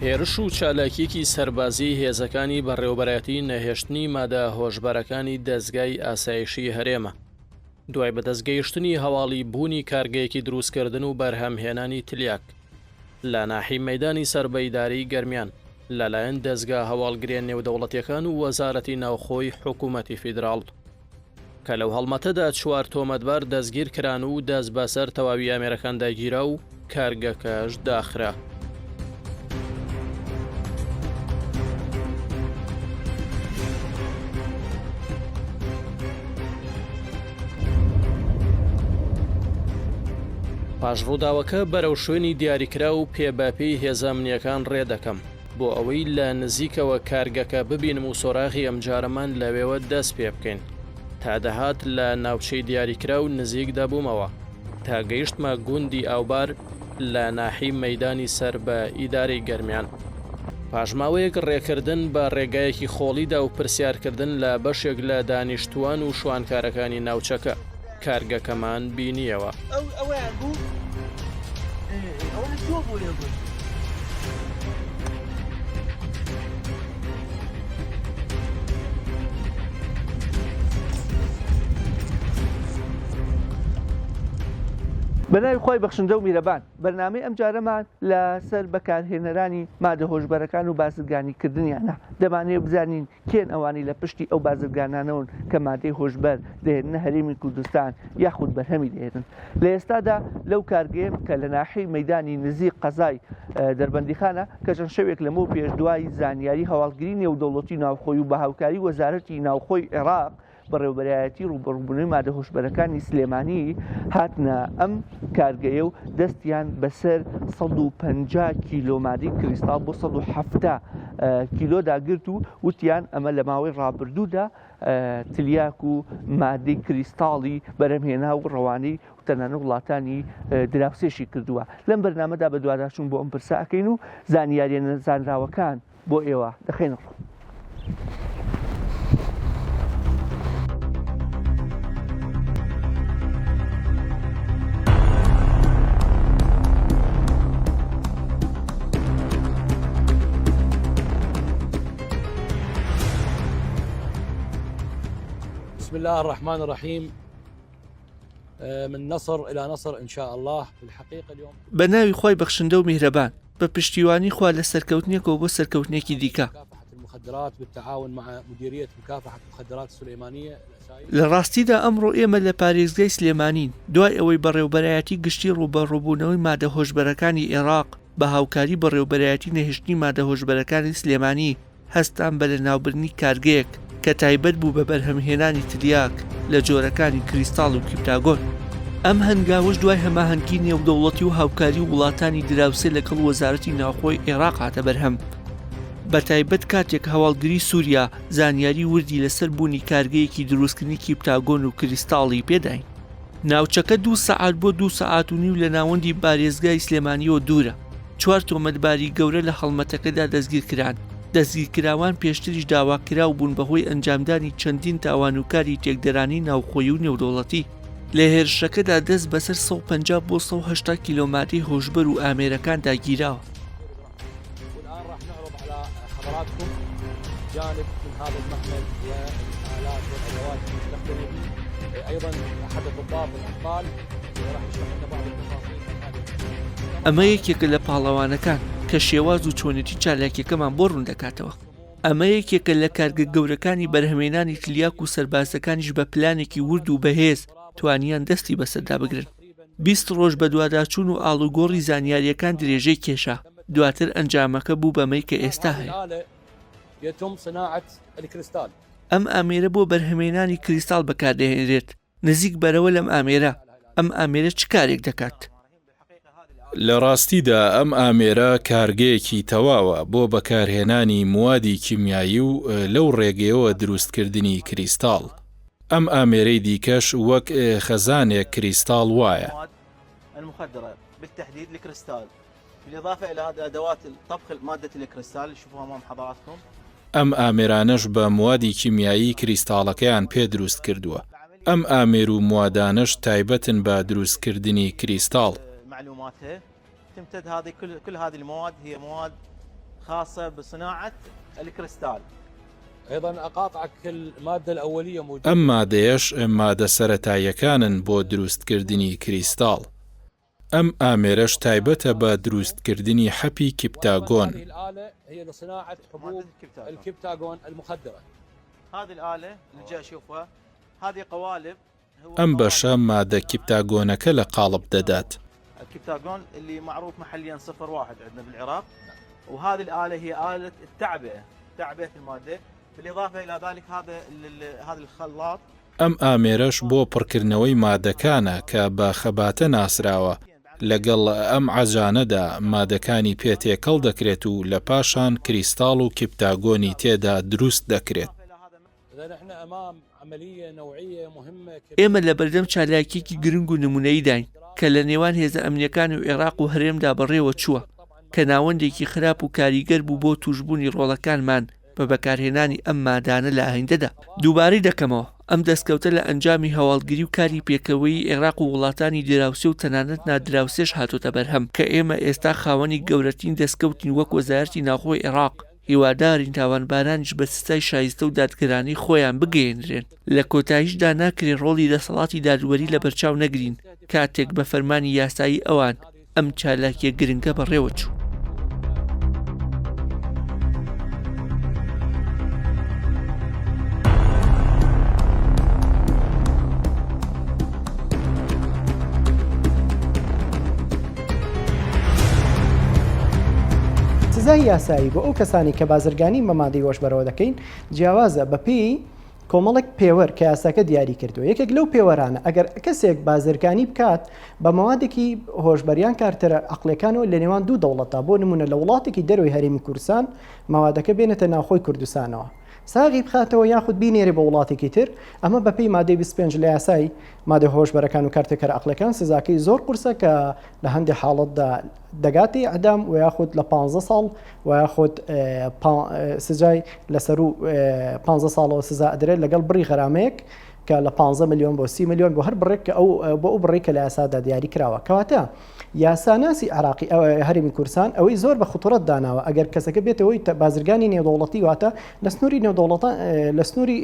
هێرش و چالاکییەکی سەربازیی هێزەکانی بەڕێوەبەرایەتی نەهێشتنی مادە هۆشبەرەکانی دەزگای ئاسایشی هەرێمە دوای بەدەستگەیشتنی هەواڵی بوونی کارگەیەکی دروستکردن و بەرهەمهێنانی تلیاک لە ناحی مەیدانی سەر بە ئیدارەی گەرمیان لەلایەن دەزگا هەواڵگریە نێودەوڵەتیەکان و وەزارەتی ناوخۆی حکوومەتی فیدراڵ. کە لەو هەڵمەتەدا چوار تۆمەتبار دەستگیر کران و دەست بەسەر تەواوی ئامێرەکاندا گیرا و کارگەکەش داخرا. پاش ڕووداوەکە بەرەو شوێنی دیاریکراو پێ بە پێی هێزە ئەمنییەکان ڕێ دەکەم بۆ ئەوەی لە نزیکەوە کارگەکە ببینم و سۆراغی ئەمجارەمان لەوێوە دەست پێ بکەین. تا دەهات لە ناوچەی دیاریکراو نزیک دەبوومەوە تا گەیشتمە گوندی ئاوبار لە ناحی مەیدانی سەر بە ئیدارەی گەرمیان. پاش ماوەیەک ڕێکردن بە ڕێگایەکی خۆڵیدا و پرسیارکردن لە بەشێک لە دانیشتووان و شوانکارەکانی ناوچەکە، کارگەکەمان بینییەوە. بە ناوی خوای بەخشندە و میرەبان بەرنامەی ئەمجارەمان لە سەر بەکارهێنەرانی مادە هۆشبەرەکان و بازرگانی کردنیانە دەمانەوێت بزانین کێن ئەوانەی لە پشتی ئەو بازرگانانەوەن کە مادەی هۆشبەر دەهێننە هەرێمی کوردستان یاخود بەرهەمی دەهێنن لە ئێستادا لەو کارگەیەم کە لە ناحیەی مەیدانی نزیک قەزای دەربەندیخانە کە چەند شەوێک لەمەو پێش دوای زانیاری هەواڵگری نێودەوڵەتی ناوخۆی و بە هاوکاری وەزارەتی ناوخۆی عێراق بەڕێوەبەرایەتی ڕووبەڕووبوونەوەی مادە هۆشبەرەکانی سلێمانی هاتنە ئەم کارگەیە و دەستیان بەسەر 150 کیلۆ مادەی کریستاڵ بۆ 170 کیلۆدا گرت و وتیان ئەمە لە ماوەی ڕابردوودا تلیاک و مادەی کریستاڵی بەرهەمهێنا و ڕەوانەی تەنانەت وڵاتانی دراوسێشی کردووە. لەم بەرنامەدا بەدواداچوون بۆ ئەم پرسە ئەکەین و زانیاریە نەزانراوەکان بۆ ئێوە دەخەینە ڕوو. بسم الله الرحمن الرحيم من نصر إلى نصر إن شاء الله الحقيقة اليوم بە ناوی خوای بەخشندە و میهرەبان بە پشتیوانی خوا لە سەرکەوتنێکەوە بۆ سەرکەوتنێکی دیکە. لە ڕاستیدا ئەمڕۆ ئێمە لە پارێزگای سلێمانین، دوای ئەوەی بەڕێوەبەرایەتی گشتی ڕووبەڕووبوونەوەی مادە هۆشبەرەکانی ئێراق بە هاوکاری بەڕێوەبەرایەتی نەهێشتنی مادە هۆشبەرەکانی سلێمانی هەستان بە لەناوبردنی کارگەیەک کە تایبەت بوو بە بەرهەمهێنانی تلیاک لە جۆرەکانی کریستاڵ و کیپتاگۆن. ئەم هەنگاوەش دوای هەماهەنگی نێودەوڵەتی و هاوکاری وڵاتانی دراوسێ لەگەڵ وەزارەتی ناوخۆی عێراق هاتە بەرهەم. بەتایبەت کاتێک هەواڵگری سووریا زانیاری وردی لەسەر بوونی کارگەیەکی دروستکردنی کیپتاگۆن و کریستاڵی پێداین. ناوچەکە دوو سەعات بۆ دوو سەعات و نیو لە ناوەندی پارێزگای سلێمانییەوە دوورە. چوار تۆمەتباری گەورە لە هەڵمەتەکەدا دەستگیرکران. دەستگیرکراوان پێشتریش داواکراو بوون بەهۆی ئەنجامدانی چەندین تاوان و کاری تێکدەرانەی ناوخۆیی و نێودەوڵەتی. لە هێرشەکەدا دەست بەسەر 150 بۆ 180 کیلۆ مادەی هۆشبەر و ئامێرەکاندا گیراوە. ئەمە یەکێکە لە پاڵەوانەکان کە شێواز و چۆنێتی چالاکیەکەمان بۆ ڕوون دەکاتەوە. ئەمە یەکێکە لە کارگە گەورەکانی بەرهەمێنانی تلیاک و سەربازەکانیش بە پلانێکی ورد و بەهێز توانیان دەستی بەسەردا بگرن. 20 ڕۆژ بەدواداچوون و ئاڵوگۆڕی زانیارییەکان درێژەی کێشا، دواتر ئەنجامەکە بوو بەمەی کە ئێستا هەیە. ئەم ئامێرە بۆ بەرهەمێنانی کریستاڵ بەکاردەهێنرێت، نزیک بەرەوە لەم ئامێرە، ئەم ئامێرە چ کارێک دەکات؟ لە ڕاستیدا ئەم ئامێرە کارگەیەکی تەواوە بۆ بەکارهێنانی موادی کیمیایی و لەو ڕێگەیەوە دروستکردنی کریستاڵ. ئەم ئامێرەی دیکەش وەک خەزانێک کریستاڵ وایە. ئەم ئامێرانەش بە موادی کیمیایی کریستاڵەکەیان پێ دروست کردووە. ئەم ئامێر و موادانەش تایبەتن بە دروستکردنی کریستاڵ. خاصة بصناعة الكريستال. أيضا أقاطعك المادة الأولية موجودة. ئەم مادەیەش مادە سەرەتاییەکانن بۆ دروستکردنی کریستاڵ. ئەم ئامێرەش تایبەتە بە دروستکردنی حەپی کیپتاگۆن. ئەم بەشە مادە کیپتاگۆنەکە لە قاڵب دەدات. ئەم ئامێرەش بۆ پڕکردنەوەی مادەکانە کە بە خەباتە ناسراوە، لەگەڵ ئەم عەجانەدا مادەکانی پێ تێکەڵ دەکرێت و لە پاشان کریستاڵ و کیپتاگۆنی تێدا دروست دەکرێت. ئێمە لەبەردەم چالاکییەکی گرنگ و نموونەییداین کە لە نێوان هێزە ئەمنییەکان و عێراق و هەرێمدا بەڕێوەچووە کە ناوەندێکی خراپ و کاریگەر بوو بۆ تووشبوونی ڕۆڵەکانمان بە بەکارهێنانی ئەم مادانە لە ئایندەدا. دووبارەی دەکەمەوە، ئەم دەستکەوتە لە ئەنجامی هەواڵگری و کاری پێکەوەیی عێراق و وڵاتانی دراوسێ و تەنانەت نادراوسێش هاتۆتە بەرهەم کە ئێمە ئێستا خاوەنی گەورەترین دەستکەوتین وەک وەزارەتی ناوخۆی عێراق، هیوادارین تاوانبارانیش بە سزای شایستە و دادگەرانەی خۆیان بگەیەنرێن. لە کۆتاییشدا ناکرێ ڕۆڵی دەسەڵاتی دادوەری لەبەرچاو نەگرین کاتێک بە فەرمانی یاسایی ئەوان ئەم چالاکیە گرنگە بەڕێوەچوو. سزای یاسایی بۆ ئەو کەسانەی کە بازرگانی بە مادەی هۆشبەرەوە دەکەین جیاوازە بەپێی کۆمەڵێک پێوەر کە یاساکە دیاری کردووە یەکێک لەو پێوەرانە ئەگەر کەسێک بازرگانی بکات بە مەوادێکی هۆشبەریان کارتەرە عقلەکانەوە لە نێوان دوو دەوڵەتدا بۆ نمونە لە وڵاتێکی دەرەوەی هەرێمی کوردستان مەوادەکە بێنێتە ناوخۆی کوردستانەوە ساغی بخاتەوە یاخود بینێرێ بۆ وڵاتێکی تر ئەمە بەپێی مادەی 25 لە یاسای مادە هۆشبەرەکان و کارتێکەرە عەقڵیەکان سزاکەی زۆر قورسە کە لە هەندێک حاڵەتدا دەگاتە ئیعدام و یاخود لە 15 ساڵ و یاخود سزای لەسەرو 15 ساڵەوە سزا ئەدرێت لەگەڵ بڕی غەرامەیەک کە لە 15 ملیۆن بۆ 30 ملیۆن بۆ هەر بڕێک کە ئەو بۆ ئەو بڕێک کە لە یاسادا دیاری کراوە کەواتە یاساناسی عێراقی هەرێمی کوردستان ئەوەی زۆر بە خطورەت داناوە ئەگەر کەسەکە بێتەوەی بازرگانی نێودەوڵەتی واتە لە سنووری نێودەوڵەتان لە سنووری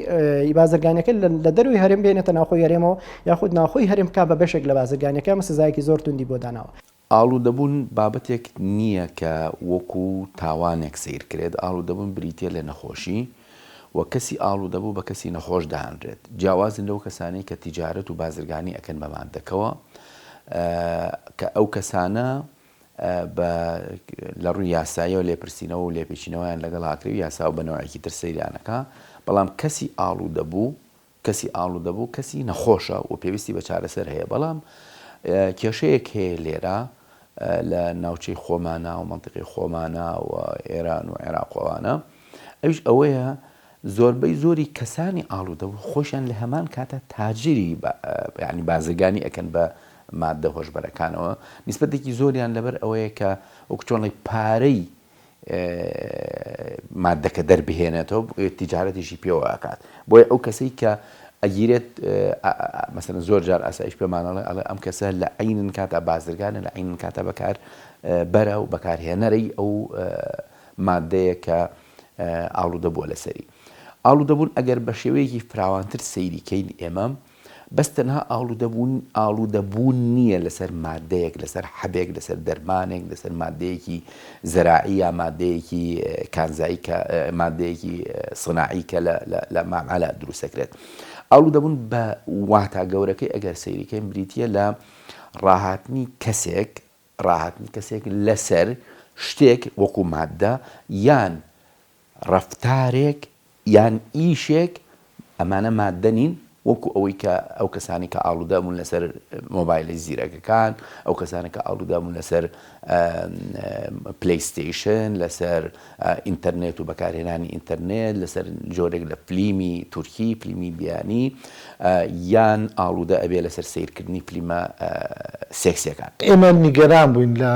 بازرگانەکە لە دەروی هەرێم بێنێتە ناوخۆی هەرێمەوە یاخود ناوخۆی هەرێم بکا بە بەشێک لە بازرگانەکە ئەمە سزایەکی زۆر توندی بۆ داناوە. ئاڵوودەبوون بابەتێک نییە کە وەکو تاوانێک سەیر کرێت، ئاڵوودەبوون بریتییە لە نەخۆشی و کەسی ئاڵوودەبوو بە کەسی نەخۆش دانرێت، جیاوازن لەو کەسانەی کە تیجارەت و بازرگانی ئەکەن بە ماددەکەوە کە ئەو کەسانە بە لە ڕووی یاساییەوە لێپرسینەوە و لێپێچینەوەیان لەگەڵ ئاکرێ و یاسا و بە نەوعێکی تر سەیریان ئەکا، بەڵام کەسی ئاڵوودەبوو کەسی ئاڵودەبوو کەسی نەخۆشە و پێویستی بە چارەسەر هەیە، بەڵام کێشەیەک هەیە لێرە لە ناوچەی خۆمانە و مەنتیقەی خۆمانە و ئێران و عێراق و ئەوانە، ئەویش ئەوەیە زۆربەی زۆری کەسانی ئاڵودەبوو خۆشیان لە هەمان کاتە تاجری یانی بازرگانی ئەکەن بە ماددە هۆشبەرەکانەوە، نیسبەتێکی زۆریان لەبەر ئەوەیە کە وەکو چۆن ئەڵێی پارەی مادەکە دەربهێنێتەوە تیجارەتیشی پێوە ئەکات بۆیە ئەو کەسەی کە ئەگیرێت مەسەن زۆر جار ئاسایش پێمانەڵێ ئەڵێ ئەم کەسە لە عینن کاتا بازرگانە لە عینن کاتا بەکار بەرە و بەکارهێنەرەی ئەو مادەیە کە ئاڵوودە بووە لەسەری ئاڵوودەبوون ئەگەر بە شێوەیەکی فراوانتر سەیری کەین ئێمە بەس تەنها ئاڵوودەبوون ئاڵوودەبوون نییە لەسەر مادەیەک لەسەر حەبێک لەسەر دەرمانێک لەسەر مادەیەکی زەراعی یا مادەیەکی کانزایی کە مادەیەکی سناعی کە لە لە مامەلە دروست دەکرێت ئاڵوودەبوون بە واتا گەورەکەی ئەگەر سەیریکەین بریتییە لە ڕاهاتنی کەسێک ڕاهاتنی کەسێک لەسەر شتێک وەکو مادە یان ڕەفتارێک یان ئیشێک، ئەمانە ماددە نین، وەکو ئەوەی کە ئەو کەسانەی کە ئاڵوودە بوون لەسەر مۆبایلە زیرەکەکان، ئەو کەسانە کە ئاڵوودە بوون لەسەر پلەیستەیشن، لەسەر ئینتەرنێت و بەکارهێنانی ئینتەرنێت، لەسەر جۆرێک لە فلیمی تورکی، فلیمی بیانی، یان ئاڵوودە ئەبێ لەسەر سەیرکردنی فلیمە سێکسیەکان. ئێمە نیگەران بووین لە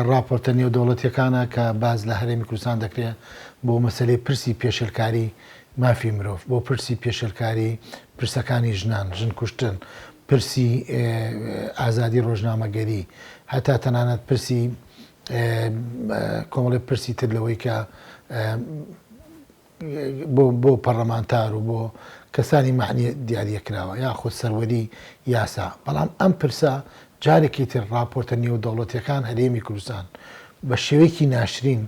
ڕاپۆرتە نێودەوڵەتیەکانە کە باس لە هەرێمی کوردستان دەکرێ بۆ مەسەلەی پرسی پێشێلکاری مافی مرۆڤ، بۆ پرسی پێشێلکاری پرسەکانی ژنان، ژن کوشتن، پرسی ئازادی ڕۆژنامەگەری، هەتا تەنانەت پرسی. کۆمەڵی پرسی تر لەوەی کە بۆ بۆ پەڕلەمانتار و بۆ کەسانی مەعنی دیاریەکراوە یاخود سەروەری یاسا، بەڵام ئەم پرسە جارێکی تر ڕاپۆرتە نێودەوڵەتیەکان هەرێمی کوردستان بە شێوەیەکی ناشرین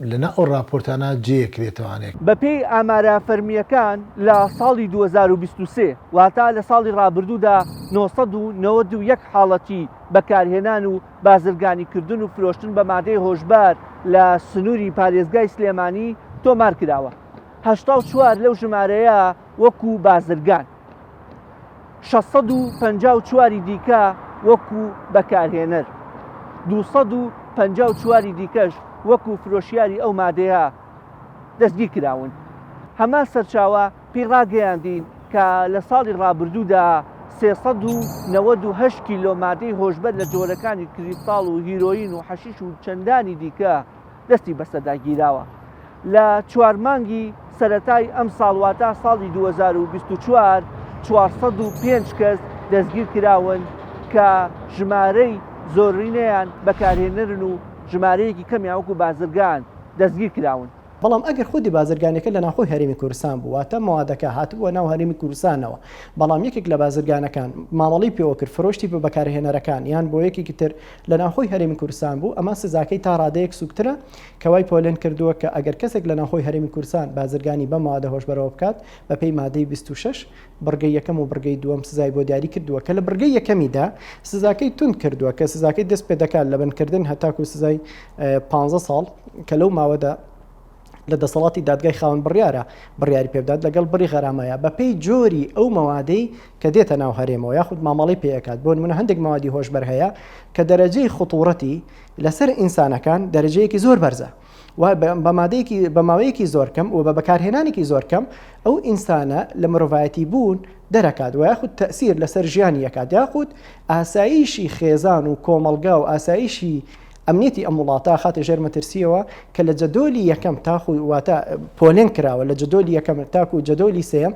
لە نا ئەو ڕاپۆرتانە جێیەکرێتەوانێ. بەپێی ئامارە فەرمییەکان لە ساڵی 2023 واتە لە ساڵی ڕابردوودا 991 حاڵەتی بەکارهێنان و بازرگانیکردن و فرۆشتن بە مادەی هۆشبەر لە سنووری پارێزگای سلێمانی تۆمارکراوە، 84 لەو ژمارەیە وەکو بازرگان، 654 ی دیکە وەکو بەکارهێنەر، 254 ی دیکەش وەکو فرۆشیاری ئەو مادەیە دەستگیرکراون. هەمان سەرچاوە پێی ڕاگەیاندین کە لە ساڵی ڕابردوودا 398 کیلۆ مادەی هۆشبەر لە جۆرەکانی کریستاڵ و هیرۆین و حەشیش و چەندانی دیکە دەستی بەسەردا گیراوە. لە چوار مانگی سەرەتای ئەمساڵ واتە ساڵی 2024، 405 کەس دەستگیرکراون کە ژمارەی زۆرینەیان بەکارهێنەرن و ژمارەیەکی کەمیان وەکو بازرگان دەستگیرکراون. بەڵام ئەگەر خودی بازرگانیەکە لە ناوخۆی هەرێمی کوردستان بوو واتە مەوادەکە هاتبووە ناو هەرێمی کوردستانەوە بەڵام یەکێک لە بازرگانەکان مامەڵەی پێوە کرد فرۆشتی بە بەکارهێنەرەکان یان بۆ یەکێکی تر لە ناوخۆی هەرێمی کوردستان بوو ئەمە سزاکەی تا ڕادەیەک سوکترە کە وای پۆلێن کردووە کە ئەگەر کەسێک لە ناوخۆی هەرێمی کوردستان بازرگانی بەم مەوادە هۆشبەرەوە بکات بەپێی مادەی 26 بڕگەی یەکەم و بڕگەی دووەم سزای بۆ دیاری کردووە کە لە بڕگەی یەکەمیدا سزاکەی توند کردووە کە سزاکەی دەست پێ دەکات لە بەندکردن هەتاکو سزای 15 ساڵ کە لەو ماوەدا لە دەسەڵاتی دادگای خاوەن بڕیارە بڕیاری پێبدات لەگەڵ بڕی غەرامەیە بەپێی جۆری ئەو مەوادەی کە دێتە ناو هەرێمەوە یاخود مامەڵەی پێ ئەکات بۆ نمونە هەندێک مەوادی هۆشبەر هەیە کە دەرەجەی خطورەتی لەسەر ئینسانەکان دەرەجەیەکی زۆر بەرزە و بە مادەیەکی بە ماوەیەکی زۆر کەم و بە بەکارهێنانێکی زۆر کەم ئەو ئینسانە لە مرۆڤایەتی بوون دەرەکات و یاخود تەسیر لەسەر ژیانی یەکات یاخود ئاسایشی خێزان و کۆمەڵگا و ئاسایشی ئەمنیەتی ئەم وڵاتە خاتە ژێر مەترسیەوە کە لە جەدۆلی یەکەم تاخو واتە پۆلێن کراوە لە جەدۆلی یەکەم تاکو جەدۆلی سێیەم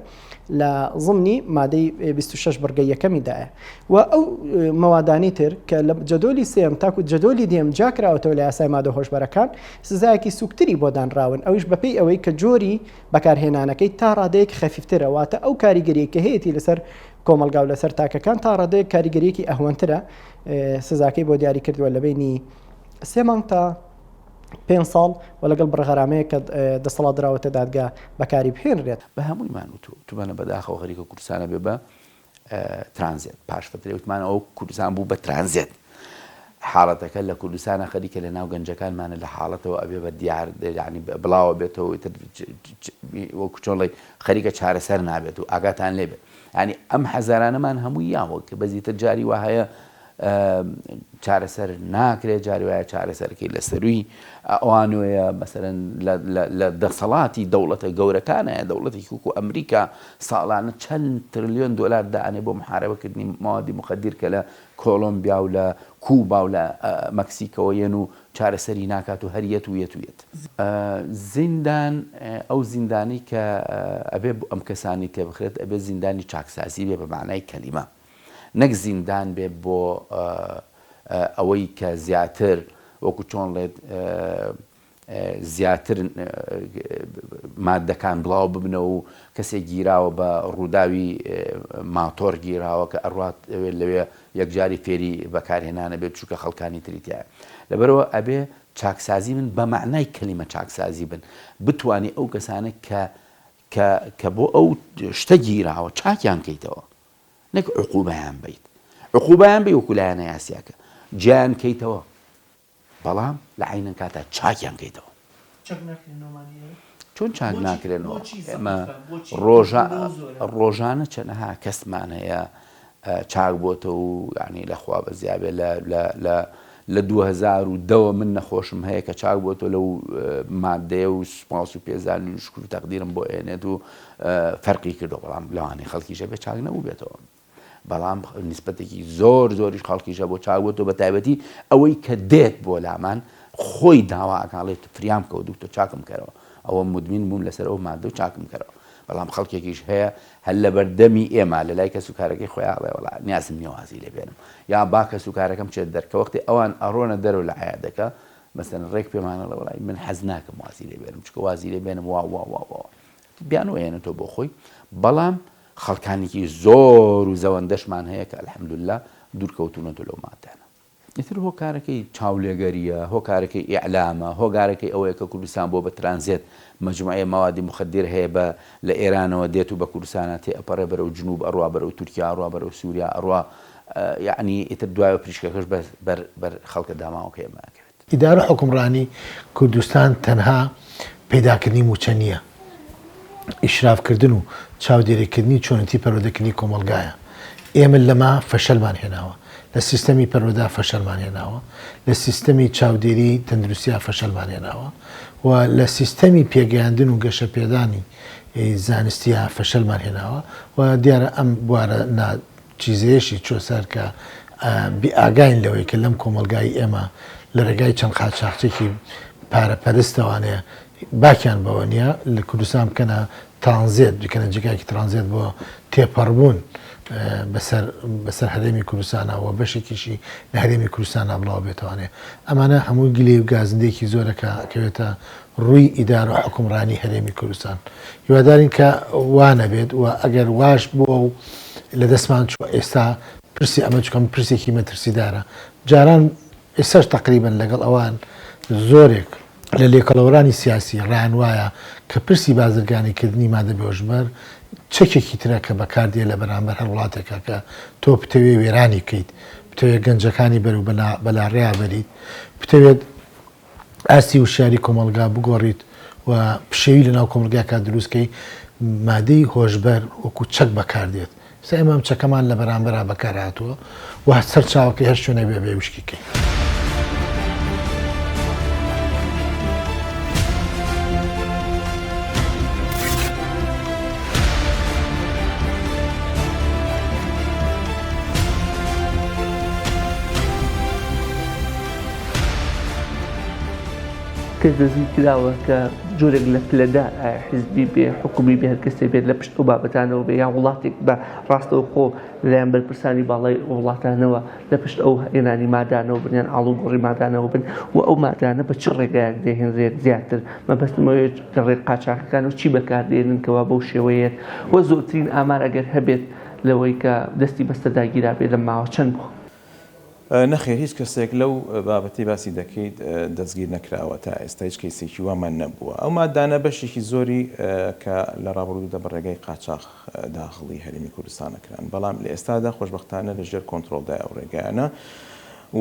لە ضمنی مادەی 26 بڕگەی یەکەمی دایە و ئەو مەوادانی تر کە لە جەدۆلی سێم تاکو جەدۆلی دێم جیا کراوەتەوە لە یاسای مادە هۆشبەرەکان سزایەکی سوکتری بۆ دانراون ئەویش بەپێی ئەوەی کە جۆری بەکارهێنانەکەی تا ڕادەیەک خەفیفترە واتە ئەو کاریگەریە کە هەیەی لەسەر کۆمەڵگا و لەسەر تاکەکان تا ڕادەیەک کاریگەریەکی ئەهوەنترە سزاکەی بۆ دیاری کردووە لە بینی سێ مانگ تا پێنج ساڵ و لەگەڵ بڕە غەرامەیەک کە دەسەڵات دراوەتە دادگا بەکاری بهێنرێت. بە هەموویمان وتووە وتومانە بەداخەوە خەریکە کوردستان ئەبێ بە ترانزێت پاش فترێ وتمان ئەو کوردستان بوو بە ترانزێت حاڵەتەکە لە کوردستانە خەریکە لە ناو گەنجەکانمانە لە حاڵەتەوە ئەبێ بە دیار یعنی بڵاوە بێتەوە ئیتر وەکو چۆن خەریکە چارەسەر نابێت و ئاگاتان لێ بێت یعنی ئەم هەزارانەمان هەمووی یاوە کە بەزیتر جاری وا هەیە چارەسەر ناکرێت جاری وایە چارەسەرەکەی لە سەرووی ئەوانەیە مەسەرەن لە دەسەڵاتی دەوڵەتە گەورەکانە دەوڵەتێکی وەکو ئەمریکا ساڵانە چەند ترلیۆن دۆلار دائەنێ بۆ محاربەکردنی موادی مخدر کە لە کۆلۆمبیا و لە کوبا و لە مەکسیکەوە یەن و چارەسەری ناکات و هەر یەت و یەت و یەت. زیندان ئەو زیندانەی کە ئەبێ ئەم کەسانی تێبخرێت ئەبێ زیندانی چاکسازی بێ بە مەعنای کەلیمە. نەک زیندان بێ بۆ ئەوەی کە زیاتر وەکو چۆن ڵێت زیاتر مادەکان بڵاو ببنەوە و کەسێک گیراوە بە ڕووداوی ماتۆر گیراوە کە ئەڕات لەوێ یەکجاری فێری بەکارهێنانە بێت چونکە خەڵکانی تری تایە لەبەرەوە ئەبێ چاکسازی بن بە مەعنای کەلیمە چاکسازی بن بتانی ئەو کەسانە کە کە کە بۆ ئەو شتە گیراوە چاکیان کەیتەوە نەک عقوبەیان بەیت عقوبەیان بەی وەکو لایەنە یاسیاکە جیایان کەیتەوە بەڵام لە عەینەن کاتا چاکیان کەیتەوە. چەک ناکرێنەوە مانی ئێرە؟ چۆن چاک ناکرێنەوە؟ ئێمە ڕۆژە ڕۆژانە چەنەها کەسمان هەیە چاک بۆتەوە و یعنی لە خوا بەزیابێ لە لە لە لە 2010 وە من نەخۆشم هەیە کە چاک بۆتەوە لەو مادەیە و سوپاس و پێزانین و شوکر و تەقدیرم بۆ ئێنێت و فەرقی کردو بەڵام لەوانەیە خەڵکیش هەبێ چاک نەبووبێتەوە بەڵام نیسبەتێکی زۆر زۆریش خەڵکیشە بۆ چاک بۆتەوە بە تایبەتی ئەوەی کە دێت بۆ لامان خۆی داوا ئەکاڵێت فریام کەوە دکتۆر چاکم کەرەوە ئەوە مدمین بووم لەسەر ئەو مادە و چاکم کەرەوە. بەڵام خەڵکێکیش هەیە هەر لەبەردەمی ئێمە لە لای کەسوکارەکەی خۆیان ئەڵێ وەڵا نیازم نیە وازی لێ بێنم یا با کەسوکارەکەم بچێت دەر کە وەختی ئەوان ئەڕۆنە دەرەوە لە عیادەکە مەسەن ڕێک پێمان ئەڵێ وەڵای من حەز ناکەم وازی لێ بێنم چونکە وازی لێ بێنم وا وا وا وا بیانوو ئەیەنێتەوە بۆ خۆی بەڵام خەڵکانێکی زۆر و زەوەندەشمان هەیە کە الحمدللە دوور کەوتوونەتەوە لەو مادانە. ئیتر هۆکارەکەی چاولێگەرییە، هۆکارەکەی ئیعلامە، هۆگارەکەی ئەوەیە کە کوردستان بووە بە ترانزێت، مەجموعەیە مەوادی موخەدیر هەیە بە لە ئێرانەوە دێت و بە کوردستانا تێ ئەپەڕێ بەرەو جنوب ئەڕوا بەرەو تورکیا ئەڕوا بەرەو سوریا ئەڕوا یەعنی ئیتر دوایە پریشکەکەش بەر بەر بەر خەڵکە داماوەکەی ئێمە ئەکەوێت. ئیدارە حوکمڕانی کوردستان تەنها پەیداکردنی مووچە نییە، ئیشرافکردن و چاودێریکردنی چۆنێتی پەروەردەکردنی کۆمەڵگایە. ئێمە لەمە فەشەلمان هێناوە. لە سیستەمی پەروەردە فەشەلمان هێناوە، لە سیستەمی چاودێری تەندروستیا فەشەلمان هێناوە و لە سیستەمی پێگەیاندن و گەشەپێدانی زانستیا فەشەلمان هێناوە و دیارە ئەم بوارە نا چیزەیەشی چوە سەر کە بی ئاگاین لەوەی کە لەم کۆمەڵگای ئێمە لە رێگای چەند قاچاخچێکی پارە پەرستەوانێ باکیان بەوە نیە لە کوردستان بکەنە ترانزێت بکەنە جێگایەکی ترانزێت بۆ تێپەڕبوون بەسەر بەسەر هەرێمی کوردستانا و بەشێکیشی لە هەرێمی کوردستانا بڵاو بێتەوانێ ئەمانە هەمووی گلەی و گازندەیەکی زۆرە کە ئەکەوێتە ڕووی ئیدارە و حوکمڕانی هەرێمی کوردستان. هیوادارین کە وا نەبێت و ئەگەر واش بووە و لە دەستمان چووە ئێستا پرسی ئەمە چونکە ئەمە پرسێکی مەترسیدارە جاران ئێستاش تەقریبەن لەگەڵ ئەوان زۆرێک لە لێکەڵەوەرانی سیاسی ڕایان وایە کە پرسی بازرگانی کردنی مادە بێهۆشبەر چەکێکی ترە کە بەکار دێ لە بەرامبەر هەر وڵاتێکا کە تۆ بتەوێ وێرانی بکەیت بتەوێ گەنجەکانی بەرەو بەلاڕێیا بەریت بتەوێت ئاستی وشیاری کۆمەڵگا بگۆڕیت و پشێوی لەناو کۆمەڵگاکە دروست کەی، مادەی هۆشبەر وەکو چەک بەکاردێت، ئێستا ئێمە ئەم چەکەمان لە بەرامبەرا بەکارهاتووە و سەرچاوەکەی هەر شوێنێک بێ بێ وشکی کەین. کەس دەستگیر کراوە کە جۆرێک لە پلەدار ئایا حزبی بێ حکومی بێ هەر کەسێ بێت لە پشت ئەو بابەتانەوە بێ یان وڵاتێک بە ڕاستەوخۆ لەلایەن بەرپرسانی باڵای وڵاتانەوە لە پشت ئەو هێنانی مادانەوە بن یان ئاڵوگۆڕی مادانەوە بن و ئەو مادانە بە چ ڕێگایەک دەهێنرێت زیاتر مەبەستم ئەوەیە لە ڕێ قاچاخەکان و چی بەکاردێنن کەوا بەو شێوەیە و زۆرترین ئامار ئەگەر هەبێت لەوەی کە دەستی بەسەردا گیرابێت لەم ماوە چەند بووە؟ نەخێر هیچ کەسێک لەو بابەتەی باسی دەکەیت دەستگیر نەکراوە تا ئێستا هیچ کەیسێکی وامان نەبووە ئەو مادانە بەشێکی زۆری کە لە ڕابردوودا بە ڕێگای قاچاخ داخڵی هەرێمی کوردستان ئەکران بەڵام لە ئێستادا خۆشبەختانە لە ژێر کۆنترۆڵدایە ئەو ڕێگایانە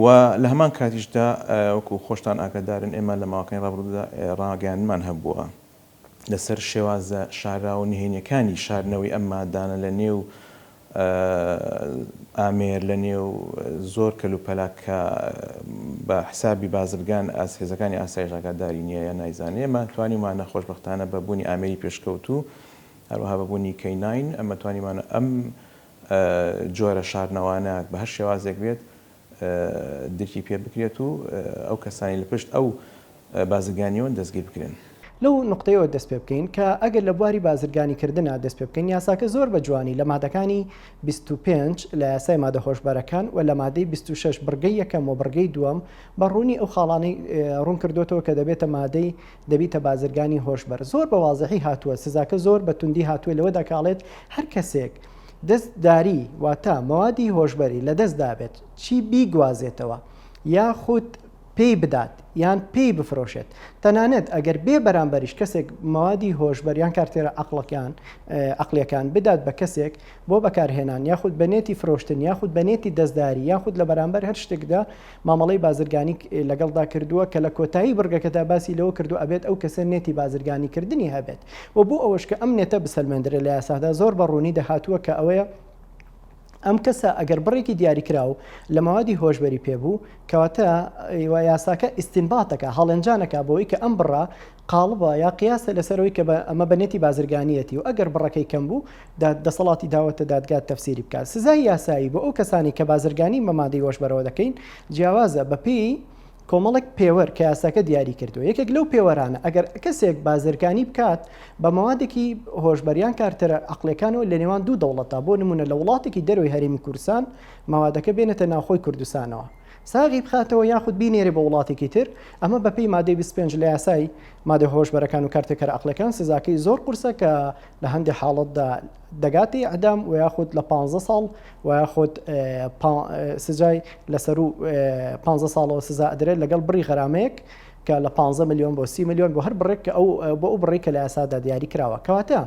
و لە هەمان کاتیشدا وەکو خۆشتان ئاگادارن ئێمە لە ماوەکانی ڕابردوودا ڕاگەیاندنمان هەبووە لەسەر شێوازە شاراوە نهێنیەکانی شاردنەوەی ئەم مادانە لە نێو ئامێر، لە نێو زۆر کەلوپەلە کە بە حسابی بازرگان ئاس هێزەکانی ئاسایش ئاگاداری نییە یان نایزانێ، ئێمە توانیومانە خۆشبەختانە بە بوونی ئامێری پێشکەوتوو هەروەها بە بوونی کەی ناین ئەمە توانیومانە ئەم جۆرە شاردنەوانە بە هەر شێوازێک بێت درکی پێ بکرێت و ئەو کەسانەی لە پشت ئەو بازرگانییەوەن دەستگیر بکرێن. لەو نوقتەیەوە دەست پێ بکەین کە ئەگەر لە بواری بازرگانی کردنا دەست پێ بکەین یاساکە زۆر بە جوانی لە مادەکانی 25 لە یاسای مادە هۆشبەرەکان و لە مادەی 26 بڕگەی یەکەم و بڕگەی دووەم بە ڕوونی ئەو خاڵانەی ڕوون کردوێتەوە کە دەبێتە مادەی دەبیتە بازرگانی هۆشبەر زۆر بە وازحی هاتووە سزاکە زۆر بە توندی هاتووە لەوەدا کاڵێت هەر کەسێک دەست داری واتە مەوادی هۆشبەری لە دەست دابێت چی بیگوازێتەوە یاخود پێی بدات یان پێی بفرۆشێت تەنانەت ئەگەر بێ بەرامبەریش کەسێک مەوادی هۆشبەر یان کارتێرە عەقڵەکان عەقڵیەکان بدات بە کەسێک بۆ بەکارهێنان یاخود بە نێتی فرۆشتن یاخود بە نێتی دەستداری یاخود لە بەرامبەر هەر شتێکدا مامەڵەی بازرگانی لەگەڵدا کردووە کە لە کۆتایی بڕگەکەدا باسی لەوە کردو ئەبێت ئەو کەسە نێتی بازرگانی کردنی هەبێت و بۆ ئەوەش کە ئەم نێتە بسەلمێندرێت لە یاسادا زۆر بە ڕوونی دەهاتووە کە ئەوەیە ئەم کەسە ئەگەر بڕێکی دیاریکراو لە مەوادی هۆشبەری پێبوو کەواتە یاساکە ئیستینباتەکە هەڵێنجانەکە بۆی کە ئەم بڕە قاڵبە یا قیاسە لەسەرەوەی کە ئەمە بەنێتی بازرگانیەتی و ئەگەر بڕەکەی کەم بوو دەسەڵاتی داوەتە دادگات تەفسیری بکات سزای یاسایی بۆ ئەو کەسانی کە بازرگانی بە مادەی هۆشبەرەوە دەکەین جیاوازە بەپێی. کۆمەڵێک پێوەر کە یاساکە دیاری کردووە یەکێک لەو پێوەرانە ئەگەر کەسێک بازرگانی بکات بە مەوادێکی هۆشبەر یان کارتەرە عەقڵیەکانەوە لە نێوان دوو دەوڵەتدا بۆ نمونە لە وڵاتێکی دەرەوەی هەرێمی کوردستان مەوادەکە بێنێتە ناوخۆی کوردستانەوە ساغی بخاتەوە یاخود بینێرێ بۆ وڵاتێکی تر ئەمە بەپێی مادەی 25 لە یاسای مادە هۆشبەرەکان و کارتێکەرە عەقڵیەکان سزاکەی زۆر قورسە کە لە هەندێک حاڵەتدا دەگاتە ئیعدام و یاخود لە 15 ساڵ و یاخود سزای لەسەرو 15 ساڵەوە سزا ئەدرێت لەگەڵ بڕی غەرامەیەک کە لە 15 ملیۆن بۆ 30 ملیۆن بۆ هەر بڕێک کە ئەو بۆ ئەو بڕێک کە لە یاسادا دیاری کراوە کەواتە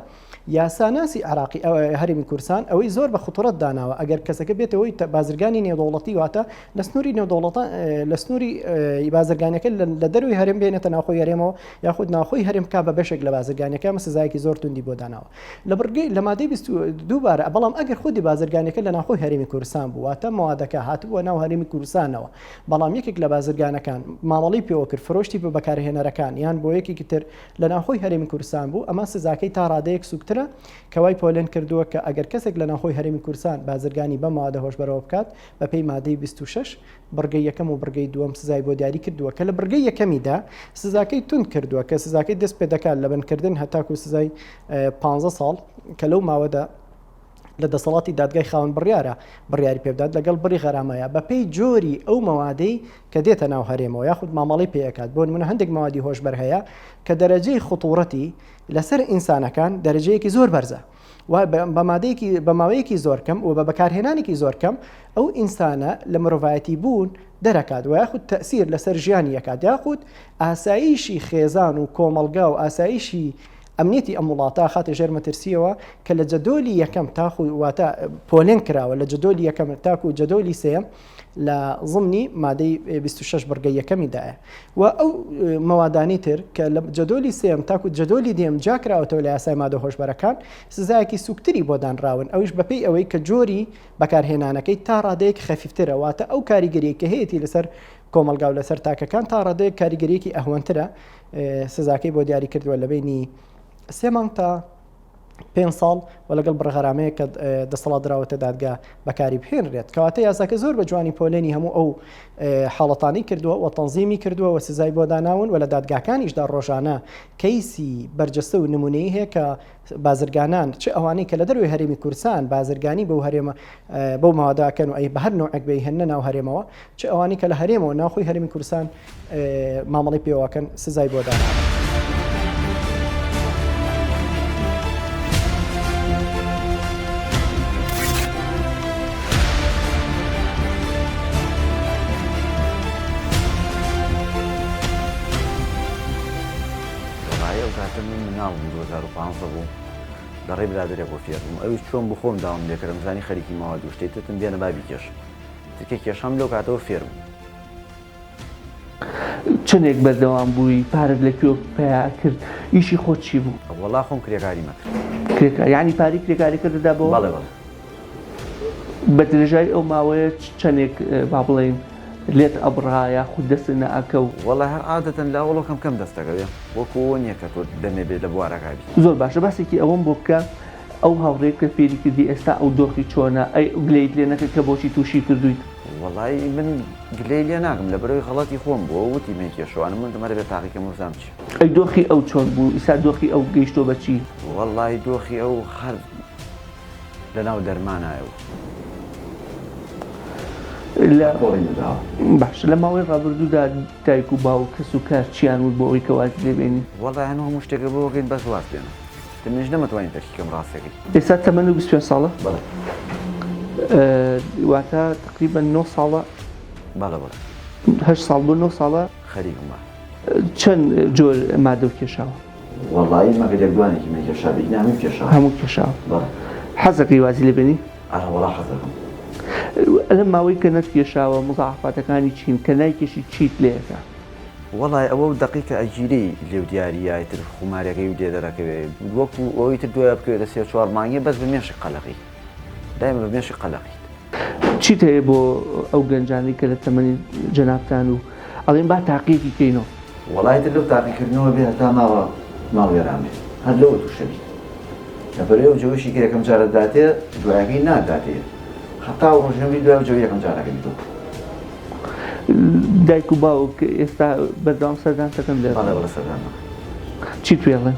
یاساناسی عراقی هەرێمی کوردستان ئەوەی زۆر بە خطورەت داناوە ئەگەر کەسەکە بێتەوەی بازرگانی نێودەوڵەتی واتە لە سنووری نێودەوڵەتان لە سنووری بازرگانەکە لە دەروی هەرێم بێنێتە ناوخۆی هەرێمەوە یاخود ناوخۆی هەرێم بکا بە بەشێک لە بازرگانەکە ئەمە سزایەکی زۆر توندی بۆ داناوە لە بڕگەی لە مادەی دووبارە بەڵام ئەگەر خودی بازرگانەکە لە ناوخۆی هەرێمی کوردستان بوو واتە مەوادەکە هاتبووە ناو هەرێمی کوردستانەوە بەڵام یەکێک لە بازرگانەکان مامەڵەی پێوە کرد فرۆشتی بە بەکارهێنەرەکان یان بۆ یەکێکی تر لە ناوخۆی هەرێمی کوردستان بوو ئەمە سزاکەی تا ڕادەیەک سوکترە کە وای پۆلێن کردووە کە ئەگەر کەسێک لە ناوخۆی هەرێمی کوردستان بازرگانی بەم مەوادە هۆشبەرەوە بکات بەپێی مادەی 26 بڕگەی یەکەم و بڕگەی دووەم سزای بۆ دیاری کردووە کە لە بڕگەی یەکەمیدا سزاکەی توند کردووە کە سزاکەی دەست پێ دەکات لە بەندکردن هەتاکو سزای 15 ساڵ کە لەو ماوەدا لە دەسەڵاتی دادگای خاوەن بڕیارە بڕیاری پێبدات لەگەڵ بڕی غەرامەیە بەپێی جۆری ئەو مەوادەی کە دێتە ناو هەرێمەوە یاخود مامەڵەی پێ ئەکات بۆ نمونە هەندێک مەوادی هۆشبەر هەیە کە دەرەجەی خطورەتی لەسەر ئینسانەکان دەرەجەیەکی زۆر بەرزە و بە مادەیەکی بە ماوەیەکی زۆر کەم و بە بەکارهێنانێکی زۆر کەم ئەو ئینسانە لە مرۆڤایەتی بوون دەرەکات و یاخود تەسیر لەسەر ژیانی یەکات یاخود ئاسایشی خێزان و کۆمەڵگا و ئاسایشی ئەمنیەتی ئەم وڵاتە خاتە ژێر مەترسیەوە کە لە جەدۆلی یەکەم تاخو واتە پۆلێن کراوە لە جەدۆلی یەکەم تاکو جەدۆلی سێم لە ضمنی مادەی 26 بڕگەی یەکەمی دایە و ئەو مەوادانەی تر کە لە جەدۆلی سێم تاکو جەدۆلی دێم جیا کراوەتەوە لە یاسای مادە هۆشبەرەکان سزایەکی سوکتری بۆ دانراون ئەویش بەپێی ئەوەی کە جۆری بەکارهێنانەکەی تا ڕادەیەک خەفیفترە واتە ئەو کاریگەریە کە هەیەی لەسەر کۆمەڵگا و لەسەر تاکەکان تا ڕادەیەک کاریگەریەکی ئەهوەنترە سزاکەی بۆ دیاری کردووە لە بینی سێ مانگ تا پێنج ساڵ و لەگەڵ بڕە غەرامەیەک کە دەسەڵات دراوەتە دادگا بەکاری بهێنرێت کەواتە یاساکە زۆر بە جوانی پۆلێنی هەموو ئەو حاڵەتانی کردووە و تەنزیمی کردووە و سزای بۆ داناون و لە دادگاکانیشدا ڕۆژانە کەیسی بەرجەستە و نمونەیی هەیە کە بازرگانان چ ئەوانەی کە لە دەروی هەرێمی کوردستان بازرگانی بەو هەرێمە بەو ماداکەن و ئەی بە هەر نوعێک بەیهێننە ناو هەرێمەوە چ ئەوانەی کە لە هەرێمەوە ناوخۆی هەرێمی کوردستان مامەڵەی پێوەکەن سزای بۆ داناوە. وەڵایی ئەو کاتە من مناڵ بووم 2015 بوو لە ڕێی برادەرێک بۆ فێر بووم ئەویش چۆن بوو خۆم داوام لێکردم زانی خەریکی مەواد و شتێ تتم بێنە با بیکێشم تکە کێشام لەو کاتەوە فێر بووم. چەندێک بەردەوام بووی پارەت لە کوێ پەیا کرد ئیشی خۆت چی بوو؟ وەڵا خۆم کرێکاریم ئەکرد. کرێکار یانی پارەی کرێکاریەکەت دەدا بەوە؟ بەڵێ بەڵێ. بە درێژای ئەو ماوەیە چەندێک با بڵێین لێت ئەبڕا یاخود دەستت نەئەکەوت؟ وەڵا هەر عادەتەن لە ئەوەڵەوە کەم کەم دەست ئەکەوێ وەکو ئەوە نیە کە تۆ دەمێ بێ لە بوارەکا بی. زۆر باشە باسێکی ئەوەم بۆ بکە ئەو هاوڕێیەت کە فێری کردی ئێستا ئەو دۆخی چۆنە ئەی گلەیت لێ نەکرد کە بۆچی توشی کردویت؟ وەڵایی من گلەی لێ ناکەم لەبەرئەوەی غەڵەتی خۆم بووە وتی مەیکێشەوە من وتم هەرە بێ تاقیکەمەوە بزانم چیە. ئەی دۆخی ئەو چۆن بوو ئیستا دۆخی ئەو گەیشتوە بە چی؟ وەڵایی دۆخی ئەو هەر لەناو دەرمانایە و لە کۆڵی نەداوە. باشە لە ماوەی ڕابردوودا دایک و باوک کەس و کار چیان وت بۆ ئەوەی کە وازی لێ بێنی؟ وەڵای هەنوو هەموو شتێکە بۆ ئەکەین بەس واز بێنە. منیش نەمەتوانی تەرکی کەم ڕاستەکەی. ئێستا تەمەنت 25 ساڵە؟ بەڵێ. واتە تقریبا 9 ساڵە؟ بەڵێ بەڵێ. 8 ساڵ بۆ 9 ساڵە؟ خەریکم بە. چەند جۆر مادەو کێشاوە؟ وەڵایی مەگەر یەک دوانێکی نەکێشابێ ئینا هەمووی کێشاوە. هەموو کێشاوە. بەڵێ. حەزەکەی وازی لێ بێنی؟ ئەرە وەڵا حەزەکەم. لەم ماوەی کە نەتکێشاوە مزاعەفاتەکانی چین؟ کە نایکێشی چیت لێ ئەکا؟ وەڵای ئەوە و دەقەی کە ئەگیرێی لێو دیاریە ئیتر خومارەکەی و لێ دەرەکەوێ وەکو ئەوەی تر دوای بکەوێتە سێ چوار مانگێ بەس بە مێشک قەلەقیت دایمە بە مێشک قەلەقیت. چیت هەیە بۆ ئەو گەنجانەی کە لە تەمەنی جەنابتان و ئەڵێن با تاقیەکی کەینەوە؟ وەڵا ئیتر لەو تاقیکردنەوە بێ هەتا ماوە ماڵ وێران بێ هەر لەوە توشە بیت لەبەرئ ئەو جەوەشی کە یەکەم جارت داتێ دوایەکەی ناتداتێ هەتا ئەو ڕۆژە بی دوای ئەو جەوە یەکەم جارەکە بیتەوە. دایک و باوک ئێستا بەردەوام سەردانت دەکەن لێرە؟ بەڵێ بەڵێ سەردانم دەکەن. چیت پێ ئەڵێن؟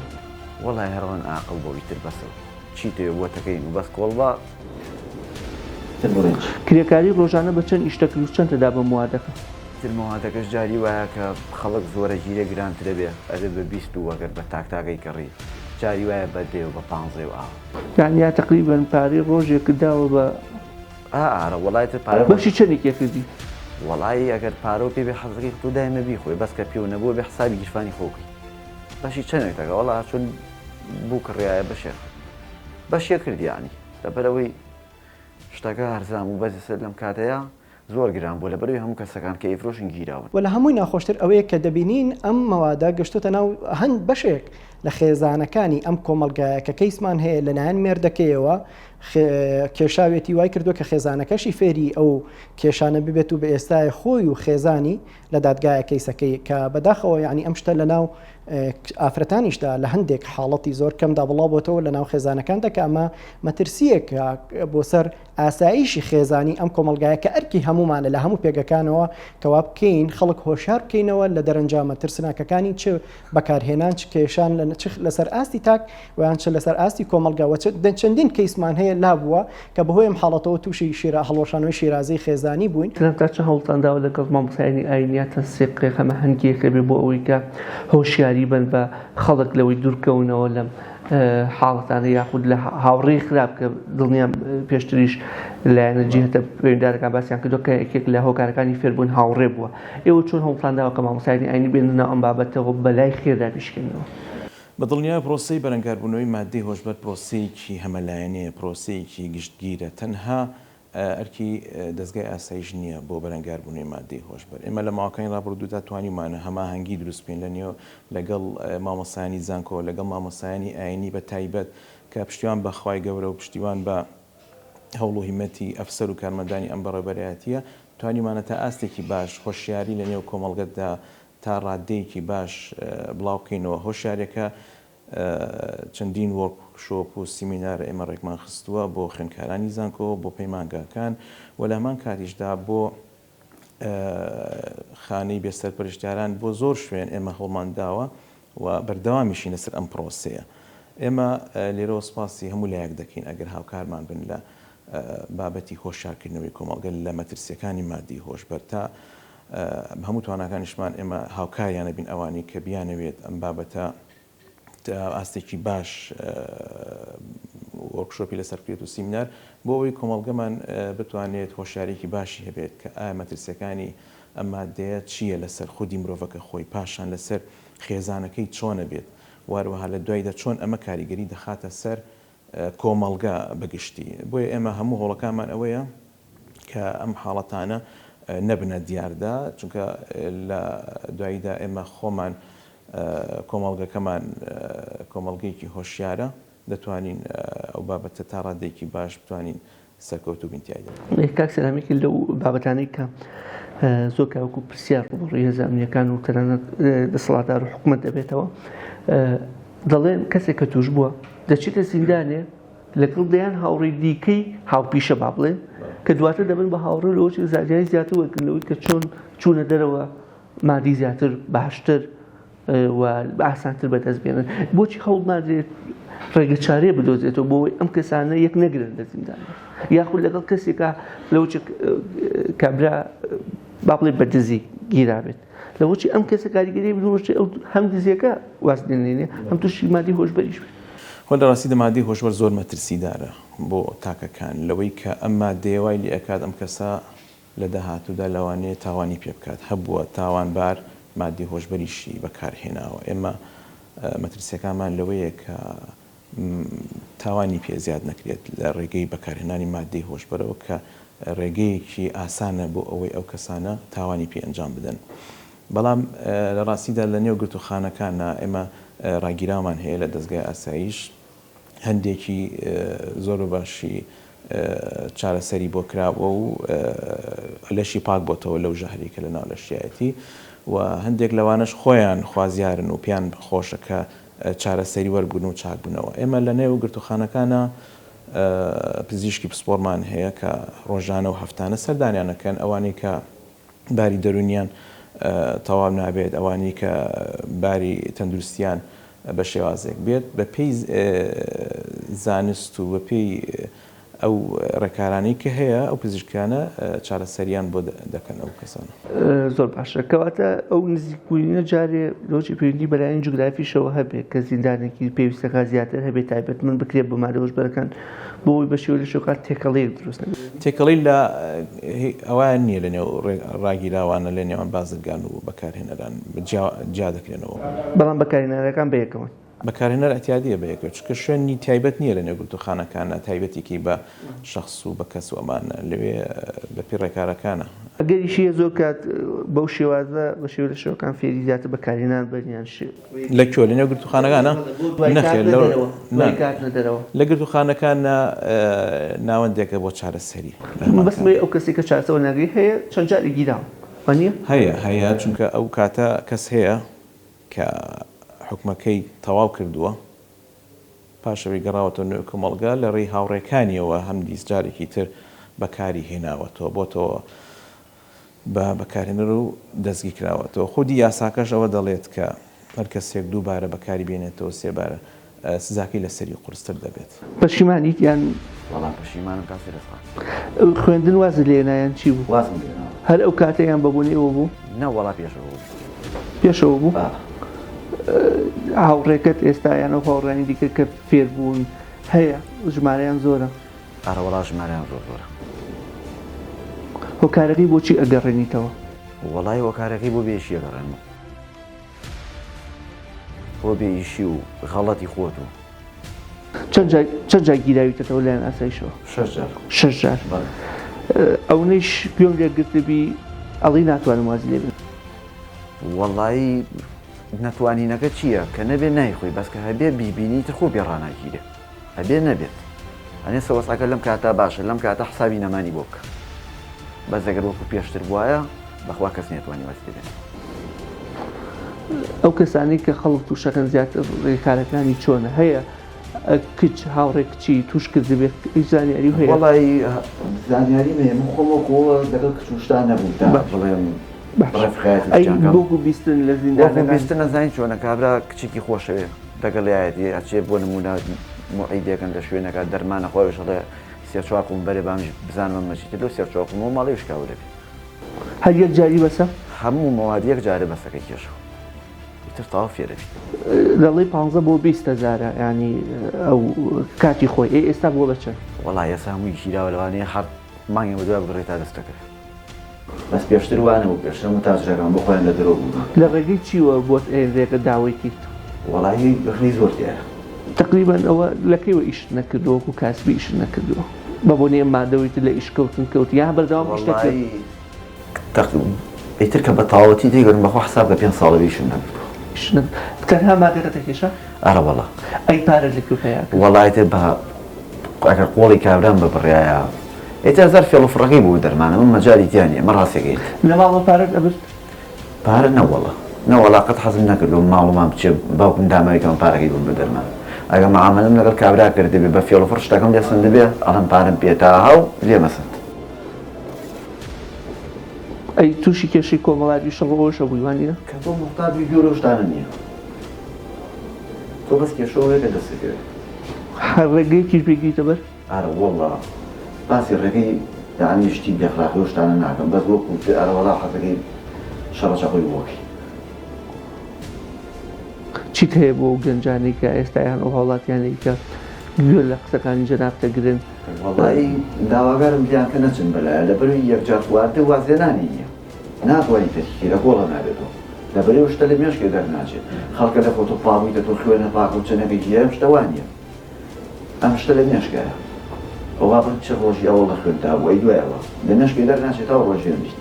وەڵای هەر ئەڵێن ئاقڵ بۆ ئیتر بەسە چیت ئەوێ بۆتەکەین و بەس کۆڵبە تر بڵێین چی. کرێکاری ڕۆژانە بە چەند ئیش دەکرد و چەندت دا بە موادەکە؟ ئیتر مەوادەکەش جاری وایە کە خەڵک زۆرە گیرە گرانترە بێ ئەبێ بە 20 و ئەگەر بە تاک تاکەی کڕی جاری وایە بە دەی و بە پانزەی و ئاوا. یانی یا تەقریبەن پارەی ڕۆژێکت داوە بە. ئا ئارە وەڵای تر پارەی بەشی ڕۆژێک. چەنی کێ کردی؟ وەڵایی ئەگەر پارەو پێ بێ حەزەکەی تۆ دایمە بیخۆی بەس کە پێو نەبوو ئەبێ حسابی گیرفانی خۆو کەی بەشی چەنێک دەکا وەڵا چون بوو کڕیایە بەشێک بەشێ کرد یانی لەبەرئەوەی شتەکە هەرزان بوو بەس ئێستا لەم کاتەیا زۆر گران بووە لەبەرئەوەی هەموو کەسەکان کە ئەیفرۆشن گیراون. وە لە هەمووی ناخۆشتر ئەوەیە کە دەبینین ئەم مەوادە گەشتۆتە ناو هەند بەشێک لە خێزانەکانی ئەم کۆمەڵگایە کە کەیسمان هەیە لەلایەن مێردەکەیەوە کێشاوێتی وای کردووە کە خێزانەکەشی فێری ئەو کێشانە ببێت و بە ئێستای خۆی و خێزانی لە دادگایە کەیسەکەی کە بەداخەوە یعنی ئەم شتە لە ناو ئافرەتانیشدا لە هەندێک حاڵەتی زۆر کەمدا بڵاو بۆتەوە لە ناو خێزانەکاندا کە ئەمە مەترسیەکە بۆ سەر ئاسایشی خێزانی ئەم کۆمەڵگایە کە ئەرکی هەموومانە لە هەموو پێگەکانەوە کەوا بکەین خەڵک هۆشیار بکەینەوە لە دەرەنجامە ترسناکەکانی چ بەکارهێنان چ کێشان لە چ لەسەر ئاستی تاک ویان چ لەسەر ئاستی کۆمەڵگا وە چەندین کەیسمان هەیە لابووە کە بەهۆی ئەم حاڵەتەوە تووشی شیرا هەڵوەشانەوەی شیرازەی خێزانی بووین. سەلام تا چەند هەوڵتان داوە لەگەڵ مامۆستایانی ئاینیا تەنسیقێک هەماهەنگیەک هەبێ بۆ ئەوەی کە هۆشیاری بەن بە خەڵک لەوەی دوورکەونەوە لەم حاڵەتانە یاخود لە هاوڕێی خراپ کە دڵنیام پێشتریش لایەنە جیهتە پەیوەندیدارەکان باسیان کردووە کە یەکێک لە هۆکارەکانی فێربوون هاوڕێ بووە ئێوە چۆن هەوڵتان داوە کە مامۆستایانی ئاینی بێننە ناو ئەم بابەتەوە بەلای خێردا بیشکێننەوە؟ بە دڵنیایەوە پرۆسەی بەرەنگاربوونەوەی ماددەی هۆشبەر پرۆسەیەکی هەمەلایەنەیە، پرۆسەیەکی گشتگیرە، تەنها ئەرکی دەزگای ئاسایش نییە بۆ بەرەنگاربوونەوەی ماددەی هۆشبەر. ئێمە لە ماوەکانی ڕابردوودا توانیومانە هەماهەنگی دروست بکەین لە نێو لەگەڵ مامۆستایانی زانکۆ، لەگەڵ مامۆستایانی ئایینی بە تایبەت کە پشتیوان بە خوای گەورە و پشتیوان بە هەوڵ و هیمەتی ئەفسەر و کارمەندانی ئەم بەڕێوەبەرایەتییە توانیومانە تا ئاستێکی باش هۆشیاری لە نێو کۆمەڵگەدا تا ڕاددەیەکی باش بڵاو بکەینەوە. هۆشیارییەکە چەندین وۆرک شۆپ و سیمینار ئێمە ڕێکمان خستووە بۆ خوێندکارانی زانکۆ، بۆ پەیمانگاکان و لە هەمان کاتیشدا بۆ خانەی بێ سەرپەرشتیاران بۆ زۆر شوێن ئێمە هەوڵمان داوە و بەردەوامیشین لەسەر ئەم پرۆسەیە. ئێمە لێرەوە سوپاسی هەموو لایەک دەکەین ئەگەر هاوکارمان بن لە بابەتی هۆشیارکردنەوەی کۆمەڵگە لە مەترسییەکانی ماددەی هۆشبەر تا بە هەموو تواناکانیشمان ئێمە هاوکاریان ئەبین ئەوانەی کە بیانەوێت ئەم بابەتە تا ئاستێکی باش وۆرکشۆپی لەسەر بکرێت و سیمینار بۆ ئەوەی کۆمەڵگەمان بتوانێت هۆشیاریی باشی هەبێت کە ئایا مەترسیەکانی ئەم مادەیە چییە لەسەر خودی مرۆڤەکە خۆی پاشان لەسەر خێزانەکەی چۆنە بێت واروەها لە دوایدا چۆن ئەمە کاریگەری دەخاتە سەر کۆمەڵگە بەگشتی بۆیە ئێمە هەموو هەوڵەکانمان ئەوەیە کە ئەم حاڵەتانە نەبنە دیاردە، چونکە لە دواییدا ئێمە خۆمان کۆمەڵگەکەمان کۆمەڵگەیەکی هۆشیارە، دەتوانین ئەو بابەتە تا ڕادەیەکی باش بتوانین سەرکەوتوو بین تیایدا. کاک سەلام یەکێک لەو بابەتانەی کە زۆر کاوەکو پرسیار ڕووبەڕووی هێزە ئەمنییەکان و تەنانەت دەسەڵاتدار و حکومەت دەبێتەوە دەڵێن کەسێک کە توش بووە دەچێتە زیندانێ لەگەڵ دەیان هاوڕێی دیکەی هاوپیشە با بڵێن کە دواتر دەبن بە هاوڕێ لەوەی زانیاری زیاتر وەرگرن لەوەی کە چۆن چوونە دەرەوە مادی زیاتر باشتر و ئاسانتر بەدەست بێنن بۆچی هەوڵ نادرێت ڕێگە چارەیە بدۆزێتەوە بۆ ئەوەی ئەم کەسانە یەک نەگرن لە زیندان یاخود لەگەڵ کەسێکا لەوچ کابرا با بڵێ بە دزی گیرابێت لەوەچی ئەم کەسە کاریگەری بنووشێ ئەو هەم دزیەکە واز دێنێنێ هەم تووشی مادی هۆشبەریش بێت. خۆ لە ڕاستیدا مادەی هۆشبەر زۆر مەترسیدارە بۆ تاکەکان لەوەی کە ئەم مادەیە وای لێ ئەکات ئەم کەسە لە داهاتوودا لەوانەیە تاوانی پێ بکات هەبووە تاوانبار مادەی هۆشبەریشی بەکار هێناوە ئێمە مەترسیەکانمان لەوەیە کە تاوانی پێ زیاد نەکرێت لە ڕێگەی بەکارهێنانی ماددەی هۆشبەرەوە کە ڕێگەیەکی ئاسانە بۆ ئەوەی ئەو کەسانە تاوانی پێ ئەنجام بدەن. بەڵام لە ڕاستیدا لە نێو گرتووخانەکانا ئێمە ڕاگیراومان هەیە لە دەزگای ئاسایش هەندێکی زۆر بە باشی چارەسەری بۆ کراوە و لەشی پاک بۆتەوە لەو ژەهرەی کە لەناو لەشیایەتی و هەندێک لەوانەش خۆیان خوازیارن و پێیان خۆشە کە چارەسەری وەربگرن و چاک بنەوە. ئێمە لە نێو گرتووخانەکانا پزیشکی پسپۆڕمان هەیە کە ڕۆژانە و هەفتانە سەردانیان ئەکەن، ئەوانەی کە. باری دەروونیان تەواو نابێت، ئەوانەی کە باری تەندروستیان بە شێوازێک بێت، بە پێی زانست و بە پێی ئەو ڕێکارانەی کە هەیە ئەو پزیشکانە چارەسەریان بۆ دەکەن ئەو کەسانە. زۆر باشە کەواتە ئەو نزیکبووینە جارێ لۆچی پەیوەندی بەلایەن جوگرافیشەوە هەبێت کە زیندانێکی پێویستەکە زیاتر هەبێت تایبەت من بکرێت بە مادە هۆشبەرەکان بۆ ئەوەی بە شێوەی لە شێوەکان تێکەڵەیەک دروست نەبێت. تێکەڵی لە ئەوایان نییە لە نێو ڕاگیراوانە لە نێوان بازرگان و بەکارهێنەران جیا دەکرێنەوە. بەڵام بەکارهێنەرەکان بەیەکەوەن. بەکارهێنەر ئیعتیادیە بەیەکەوە چونکە شوێنی تایبەت نییە لە نێو گرتووخانەکانە تایبەتێکی بە شەخس و بە کەس و ئەمانە لەوێ بەپێی ڕێکارەکانە. ئەگەریش هەیە زۆر کات بەو شێوازە بە شێوە لە شێوەکان فێری زیاتر بەکارهێنان بن یان شێ. لە کوێ لە نێو گرتووخانەکانە؟ دوای نەخێر کاتنە لەو دەرەوە نا دوای کاتنە دەرەوە. لە گرتووخانەکانە ناوەندێکە بۆ چارەسەری لە هەمان مەبەستم ئەوەیە کاتدا. ئەو کەسەی کە چارەسەر وەرناگرێ هەیە چەند جارێک گیراوە وانیە؟ هەیە هەیە چونکە ئەو کاتە کەس هەیە کە حوکمەکەی تەواو کردووە، پاش ئەوەی گەڕاوەتەوە نێو کۆمەڵگا، لە رێی هاوڕێکانیەوە هەمدیس جارێکی تر بەکاری هێناوەتەوە، بۆتەوە بە بەکارهێنەر و دەستگیرکراوەتەوە. خودی یاساکەش ئەوە دەڵێت کە هەر کەسێک دووبارە بەکاری بێنێتەوە سێبارە سزاکەی لەسەری قورستر دەبێت. پەشیمانیت یان؟ وەڵا پەشیمانم کاک فیرەز خان. خوێندن وازت لێ هێنا یان چی بوو؟ وازم لێ هێنا. هەر ئەو کاتە یان بە بۆنەی ئەوە بوو؟ نا وەڵا پێشەوە بوو. پێشەوە بوو؟ ئا. هاوڕێکەت ئێستا یان ئەو هاوڕێیانی دیکە کە فێر بوون هەیە ژمارەیان زۆرە؟ ئەرە وەڵا ژمارەیان زۆر زۆرە. هۆکارەکەی بۆچی ئەگەڕێنیتەوە؟ وەڵای هۆکارەکەی بۆ بێ ئیشی ئەگەڕێنمەوە. بۆ بێ ئیشی و غەڵەتی خۆت و. چەند جار چەند جار گیراویتەتەوە لایەن ئاسایشەوە؟ شەش جار. شەش جار. بەڵێ. ئەونەیش گوێم لێ گرتبی ئەڵێی ناتوانم وازی لێ بێنم. وەڵایی نەتوانینەکە چییە کە نەبێ نایخۆی بەس کە هەبێ بیبینی تر خۆ پێ ڕاناگیرێ ئەبێ نەبێت ئەنێ سەوەسعەکە لەم کاتە باشە لەم کاتە حسابی نەمانی بۆ بکە بەس ئەگەر وەکو پێشتر بوایە بەخوا کەس نەیەتوانی وازی لێ بێنێ. ئەو کەسانەی کە خەڵک تووشەکەن زیاتر ڕێکارەکانی چۆنە هەیە کچ هاوڕێ کچی توش کردبێ هیچ زانیاری هەیە؟ وەڵایی زانیاریم هەیە من خۆم وەکو ئەوە لەگەڵ کچ و شتا نەبووم تا بڵێم ڕەفقایەتی ئەی کچان کەم. وەکو بیستن لە وەکو زیندانەکان؟ بیستن ئەزانی چۆنە کابرا کچێکی خۆشەوێ لەگەڵیایەتی ئەچێ بۆ نموونە موعیدێکن لە شوێنەکە دەرمانە خوا ئەویش ئەڵێ سێ چوار قوم بەرێ با منیش بزانم ئەم مەچیتە لەو سێ چوار قومەوە ماڵی وشکاوە دەبێ. هەر یەک جاری بەسە؟ هەموو مەواد یەک جارێ بەسە کەی کێشەوە ئیتر تەواو فێرەبیت. دەڵێی پانزە بۆ 20 هەزارە یانی ئەو کاتی خۆی ئێ ئێستا بووە بە چەند؟ وەڵا ئێستا هەمووی گیراوە لەوانەیە هەر مانگێک بەدوای بگەڕێی تا دەست دەکەوێ بەس پێشتر وا نەبوو پێشتر هەموو تاجرەکان بۆ خۆیان لە درۆ بوون. لە ڕێگەی چیوە بۆت ئێنرێ کە داوەی کەیت؟ وەڵاهی ڕێی زۆر دیارە. تەقریبەن ئەوە لە کەیوە ئیشت نەکردووە وەکو کاسبی ئیشت نەکردووە بە بۆنەی ئەم مادەوەی تر لە ئیش کەوتن کەوتی یان بەردەوام ئیش دەکرد؟ وەڵاهی تەق ئیتر کە بە تەواوەتی تێگەرم بەخوا حساب کە پێنج ساڵە ئیشم نەکردووە. ئیشت نەکرد تەنها مادەکەت ئەکێشا؟ ئەرە وەڵا. ئەی پارەت لە کوێ پەیا کرد؟ وەڵا ئیتر بە ئەگەر قۆڵی کابرام ببڕیایە ئیتر هەزار فێڵ و فڕەکەی بۆ دەرمانە من مەجالی تیا نییە من ڕاستەکەی. لە ماڵەوە پارەت ئەبرد؟ پارە نەوەڵا نەوەڵا قەت حەزم نەکردووە ماڵمان بچێ باوکم داماوی کەم پارەکەی بم بە دەرمان ئەگەر معامەلەم لەگەڵ کابرا کردبێ بە فێڵ و فڕ شتەکەم لێ سەندبێ ئەڵێم پارەم پێ تاها و لێ مەسەند. ئەی تووشی کێشەی کۆمەڵایەتی شەڕ و ئەوەش ئەبووی وانیە؟ کە تۆ موحتاج بی گوێ لەو شتانە نیە تۆ بەس کێشە ئەوەیە کە دەستت کەوێ. هەر ڕێگەیەکیش بگریتە بەر؟ ئارە وەڵا باسی ڕێگەی یەعنی شتی بێ ئەخلاقی و شتانە ناکەم بەس وەکو تر ئارە وەڵا حەزەکەی شەڕە چەقۆی بۆ کەی. چیت هەیە بۆ ئەو گەنجانەی کە ئێستا یان ئەو هاوڵاتیانەی کە گوێ لە قسەکانی جەنابت دەگرن؟ وەڵایی داواکارم لێیان کە نەچن بەلایە لەبەرئەوەی یەکجار خواردن وازهێنانی نیە ناتوانی تەرکی کەی لە کۆڵە نابێتەوە لەبەرئەوەی شتە لە مێشکێ دەرناچێت خەڵکە لە خۆتۆ پاک بوویتە تۆ خوێنە پاکە و چەنەکە گیرە ئەم شتە وانیە ئەم شتە لە مێشکایە ئەوها بڵێ چ ڕۆژی ئەوەڵ لە خوێن تا بوو ئەی دوای ئەوە لە مێشکێ دەرناچێت تا ڕۆژی ئەمریت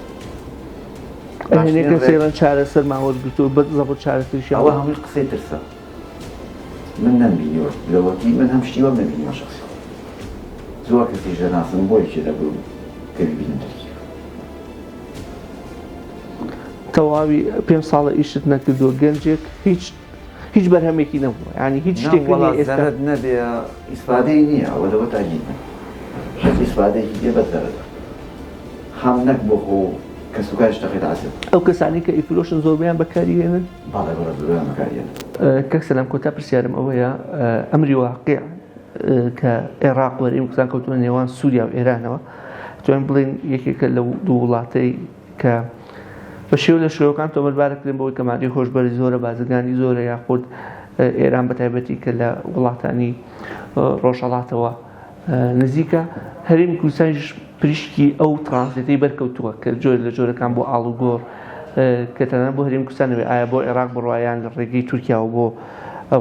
هەنێک کەس ئێران چارەسەرمان وەرگرتووە بە زەبر چارەسەریشیان ئەوە هەمووی قسەی ترسە من نەمبینیوە لەوەتی من هەم شتی وام نەبینیوە شخصی خۆم زۆر کەسیش دەناسم بۆ یەکێ دەبوو کە ببینم ترکی تەواوی پێ ساڵە ئیشت نەکردووە گەنجێک هیچ هیچ بەرهەمێکی نەبووە یانی هیچ شتێک وەڵا نییە ئێستا زەرەد نەبێ ئیسفادەی نییە ئەوە لەوە تاکید بن هیچ ئیسفادەیەکی پێ بەس زەرەدە هەم نەک بۆ خۆ. کەسوکاریش دەخەیتە عەزێت. ئەو کەسانەی کە ئیفرۆشن زۆربەیان بەکاری هێنن؟ بەڵێ بەڵێ زۆربەیان بەکاری هێنن. کاک سەلام کۆتا پرسیارم ئەوەیە ئەمری واقیع کە عێراق و هەرێمی کوردستان کەوتووە نێوان سووریا و ئێرانەوە توانین بڵێین یەکێکە لەو دوو وڵاتەی کە بە شێوە لە شێوەکان تۆمەتبارەکرێن بەوەی کە مادەی هۆشبەری زۆرە بازرگانی زۆرە یاخود ئێران بە تایبەتی کە لە وڵاتانی ڕۆژهەڵاتەوە نزیکە هەرێمی کوردستانیش پریشکی ئەو ترانزێتەی بەرکەوتووە کە جۆر لە جۆرەکان بۆ ئاڵوگۆڕ کە تەنانەت بۆ هەرێمی کوردستان نەبێت ئایا بۆ عێراق بڕوا یان لە ڕێگەی تورکیاوە بۆ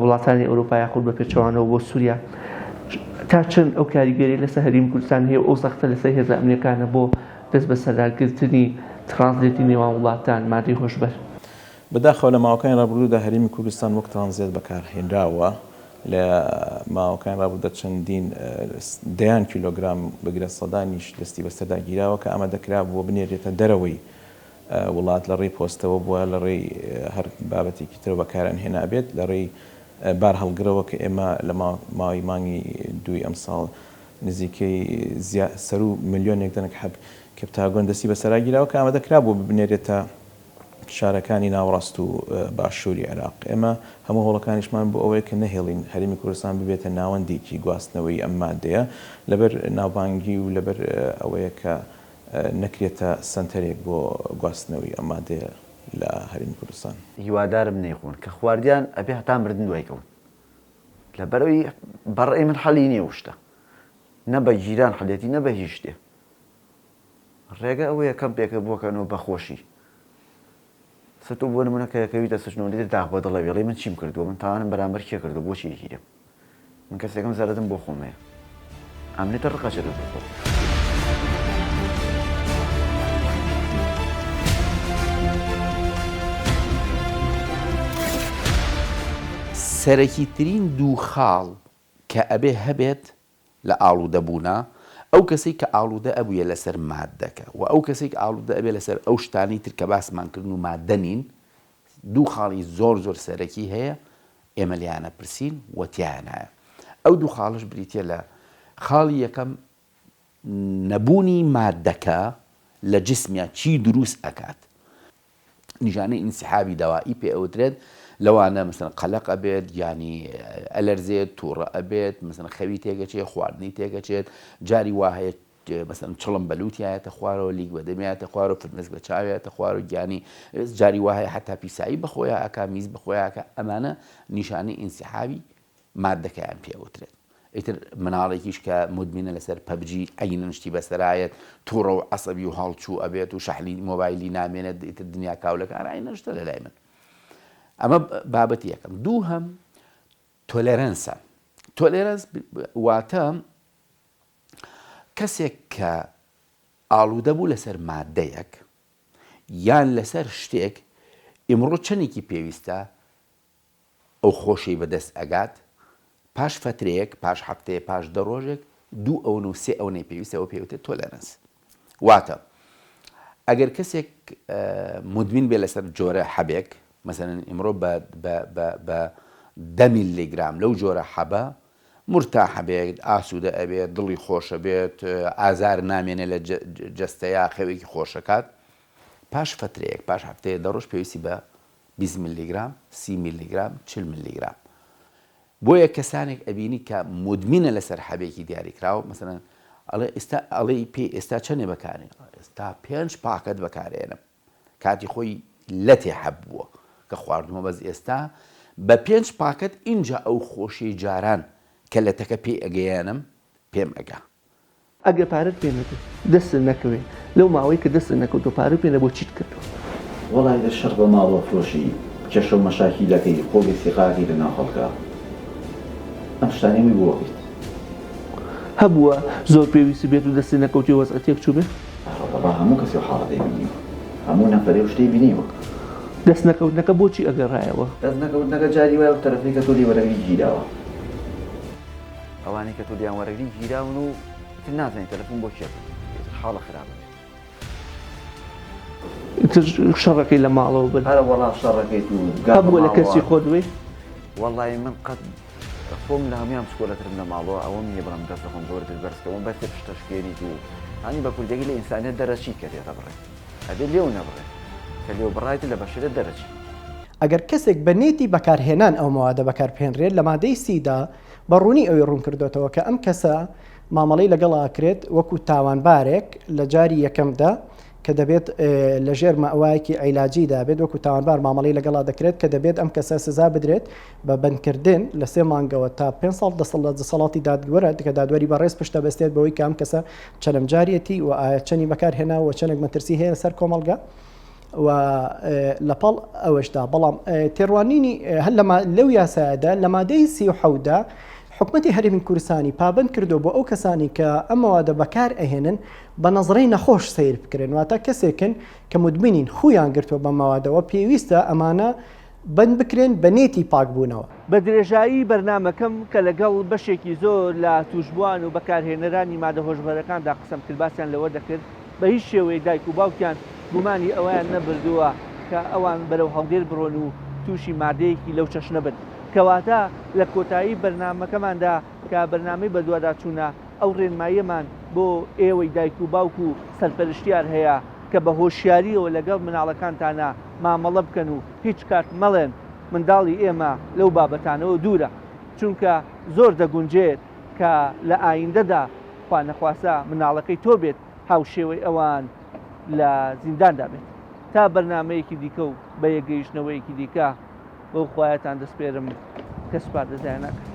وڵاتانی ئەوروپا یاخود بە پێچەوانەوە بۆ سووریا تا چەند ئەو کاریگەری لەسەر هەرێمی کوردستان هەیە و ئەو زەختە لەسەر هێزە ئەمنیەکانە بۆ دەست بەسەرداگرتنی ترانزێتی نێوان وڵاتان مادەی هۆشبەر. بەداخەوە لە ماوەکانی ڕابردوودا هەرێمی کوردستان وەک ترانزێت بەکارهێنراوە، لە ماوەکانی ڕابردوودا چەندین دەیان کیلۆگرام بگرە سەدانیش دەستی بەسەردا گیراوە کە ئامادەکرابووە بنێرێتە دەرەوەی وڵات لە ڕێی پۆستەوە بووە لە ڕێی هەر بابەتێکی ترەوە بەکاریان هێنابێت لە ڕێی بارهەڵگرەوە کە ئێمە لە ماوەی مانگی دووی ئەمساڵ نزیکەی سەروو ملیۆنێک دەنک حەب کەپتاگۆن دەستی بەسەرا گیراوە کە ئامادەکرابوو بنێرێتە شارەکانی ناوەڕاست و باشووری عێراق. ئێمە هەموو هەوڵەکانیشمان بۆ ئەوەیە کە نەهێڵین هەرێمی کوردستان ببێتە ناوەندێکی گواستنەوەی ئەم مادەیە، لەبەر ناوبانگی و لەبەر ئەوەیە کە نەکرێتە سەنتەرێک بۆ گواستنەوەی ئەم مادەیە لە هەرێمی کوردستان. هیوادارم نەیخۆن کە خواردیان ئەبێ هەتا مردن دوای کەون لەبەرئەوەی بەڕەئی من حەلی نیە ئەو شتە نە بە گیران حەلێتی نە بە هیچ شتێ. ڕێگە ئەوەیە کەمپێکە بۆکەنەوە بە خۆشی سە تۆ بۆ نمونە کە کەویتە سجن و لیتر داخ بە دڵەوی ئەڵێی من چیم کردووە من تاوانم بەرامبەر کێ کردووە بۆچی ئەگیرێم من کەسێکم زەرەدم بۆ خۆم هەیە ئەمنێتە ڕقەچێتە دڵ خۆت. سەرەکی ترین دوو خاڵ کە ئەبێ هەبێت لە ئاڵوودە بوونا، ئەو کەسەی کە ئاڵوودە ئەبوویە لەسەر ماددەکە و ئەو کەسەی کە ئاڵوودە ئەبێ لەسەر ئەو شتانەی تر کە باسمان کردن و ماددە نین، دوو خاڵی زۆر زۆر سەرەکی هەیە ئێمە لێیان ئەپرسین و تیایانایە. ئەو دوو خاڵەش بریتیە لە، خاڵی یەکەم نەبوونی ماددەکە لە جسمیا چی دروست ئەکات؟ نیشانەی ئینسحابی دەوائی پێ ئەوترێت، لەوانە مەسەلەن قەلەق ئەبێت، گیانی ئەلەرزێت، توڕە ئەبێت، مەسەلەن خەوی تێکەچێت، خواردنی تێکەچێت، جاری وا هەیە مەسەلەن چڵم بە لوتیایەتە خوارەوە، لیک بە دەمیایەتە خوارەوە، فرمێسک بە چاویایەتە خوارەوە، گیانی جاری وا هەیە حەتا پیسایی بە خۆیا ئەکا، میز بە خۆیا ئەکا، ئەمانە نیشانەی ئینسحابی ماددەکەیان پێ ئەوترێت. ئیتر مناڵێکیش کە مودمینە لەسەر پەبجی عەینەن شتی بەسەرایەت توڕە و عەسەبی و هەڵچوو ئەبێت و شەحنی مۆبایلی نامێنێت ئیتر دنیا کاولەکان عەینەن شتە لەلای من. ئەمە بابەتی یەکەم. دووهەم tolerance ە. tolerance واتە کەسێک کە ئاڵوودە بوو لەسەر مادەیەک یان لەسەر شتێک ئیمڕۆ چەندێکی پێویستە ئەو خۆشی بە دەست ئەگات، پاش فەترەیەک، پاش هەفتەیە، پاش دە ڕۆژێک، دوو ئەونە و سێ ئەونەی پێویستە، ئەوە پێی وترێت tolerance. واتە ئەگەر کەسێک مدمن بێ لەسەر جۆرە حەبێک، مەسەلەن ئیمڕۆ بە بە بە بە دە میلیگرام لەو جۆرە حەبە مورتاح ئەبێت، ئاسوودە ئەبێت، دڵی خۆش ئەبێت، ئازار نامێنێ لە جەستەیا، خەوێکی خۆش ئەکات، پاش فەترەیەک، پاش هەفتەیە دە ڕۆژ پێویستی بە 20 میلیگرام، 30 میلیگرام، 40 میلیگرام. بۆیە کەسانێک ئەبینی کە مدمنە لەسەر حەبێکی دیاریکراو، مەسەلەن ئەڵێ ئێستا ئەڵێی پێی ئێستا چەنێ بەکارێ؟ ئێستا پێنج پاکەت بەکارێنم. کاتی خۆی لەتێ حەب بووە کە خواردومە بەس ئێستا بە پێنج پاکەت ئینجا ئەو خۆشیەی جاران کە لەتەکە پێی ئەگەیەنم پێم ئەگا. ئەگەر پارەت پێ نەبێ دەستت نەکەوێ لەو ماوەی کە دەستت نەکەوتوە پارەو پێ نەبوە چیت کردوە؟ وەڵای لە شەڕ بە ماڵەوە فرۆشی کێشەو مەشاکیلەکەی خۆ بێ سیقاکەی لە ناو خەڵکا ئەم شتانەی هەمووی بۆ ئەکەیت. هەبووە زۆر پێویستت بێت و دەستت نەکەوتوێ وەزعت تێک چووبێ؟ ئەرە وەڵا هەموو کەسێ ئەو حاڵەتەی بینیوە هەموو نەفەرێ ئەو شتەی بینیوە. دەست نەکەوتنەکە بۆچی ئەگەڕایەوە؟ دەست نەکەوتنەکە جاری وایە ئەو تەرەفەی کە تۆ لێی وەرەگری گیراوە. ئەوانەی کە تۆ لێیان وەرەگری گیراون و ئیتر نازانی تەلەفون بۆ کێ بکەی ئیتر حاڵە خراپە بێت. ئیتر شەڕەکەی لە ماڵەوە بن. ئەرە وەڵا شەڕەکەیت و گا بە هەبووە لە ماڵەوە. کەسی خۆت بی؟ وەڵایی من قەت خۆم لە هەموویان بچکۆلەترم لە ماڵەوە ئەوەم نییە بڵێم دەست لە خۆم گەورەتر بەرز کەمەوە بەسێ پشتە شکێنیت و هانی بە کوردیەکەی لە ئینسانیەت دەرەچی کە دێتە بڕێ. ئەبێ لێو نەبڕێ کە لێو بڕایت لە بەشەرێت دەرەچی. ئەگەر کەسێک بە نێتی بەکارهێنان ئەو مەوادە بەکاربهێنرێت لە مادەی سی دا بە ڕوونی ئەوی ڕوونکردۆتەوە کە ئەم کەسە مامەڵەی لەگەڵ ئەکرێت وەکو تاوانبارێک لە جاری یەکەمدا کە دەبێت لە ژێر مەوایەکی عیلاجیدا بێت وەکو تاوانبار مامەڵەی لەگەڵا دەکرێت کە دەبێت ئەم کەسە سزا بدرێت بە بەندکردن لە سێ مانگەوە تا پێ ساڵ دەسەڵ لە دەسەڵاتی دادگوەرە کە دادوەری بەڕێز پشتە بەستێت بەوەی کە ئەم کەسە چەنم جاریەتی و ئایا چەنی بەکار هێناوە و چەندێک مەترسی هەیە سەر کۆمەڵگە و لەپاڵ ئەوەشدا بەڵام تێڕوانینی هەر لەو یاسایەدا لە مادەی 37دا حکومەتی هەرێمی کوردستانی پابند کردو بۆ ئەو کەسانی کە ئەم مەوادە بەکار ئەهێنن بە نەزڕەی نەخۆش سەیر بکرێن واتە کەسێکن کە مدمنین خویان گرتووە بە مەوادەوە پێویستە ئەمانە بەند بکرێن بە نێتی پاکبوونەوە. بە درێژایی بەرنامەکەم کە لەگەڵ بەشێکی زۆر لە تووشبووان و بەکارهێنەرانی مادە هۆشبەرەکاندا قسەم کرد باسیان لەوە دەکرد بە هیچ شێوەیەک دایک و باوکیان گومانی ئەوەیان نەبردووە کە ئەوان بەرەو هەڵدێر بڕۆن و تووشی مادەیەکی لەو چەشنە بن. کەواتە لە کۆتایی بەرنامەکەماندا کە بەرنامەی بەدواداچوونە ئەو ڕێنماییەمان بۆ ئێوەی دایک و باوک و سەرپەرشتیار هەیە کە بە هۆشیارییەوە لەگەڵ مناڵەکانتانا مامەڵە بکەن و هیچ کات مەڵێن منداڵی ئێمە لەو بابەتانەوە دوورە چونکە زۆر دەگونجێت کە لە ئایندەدا خوا نەخواستە مناڵەکەی تۆ بێت هاوشێوەی ئەوان لە زینداندا بێت. تا بەرنامەیەکی دیکە و بە یەکگەیشتنەوەیەکی دیکە بەو خوایەتان دەسپێرم کە سوپاردە زایە ناکات.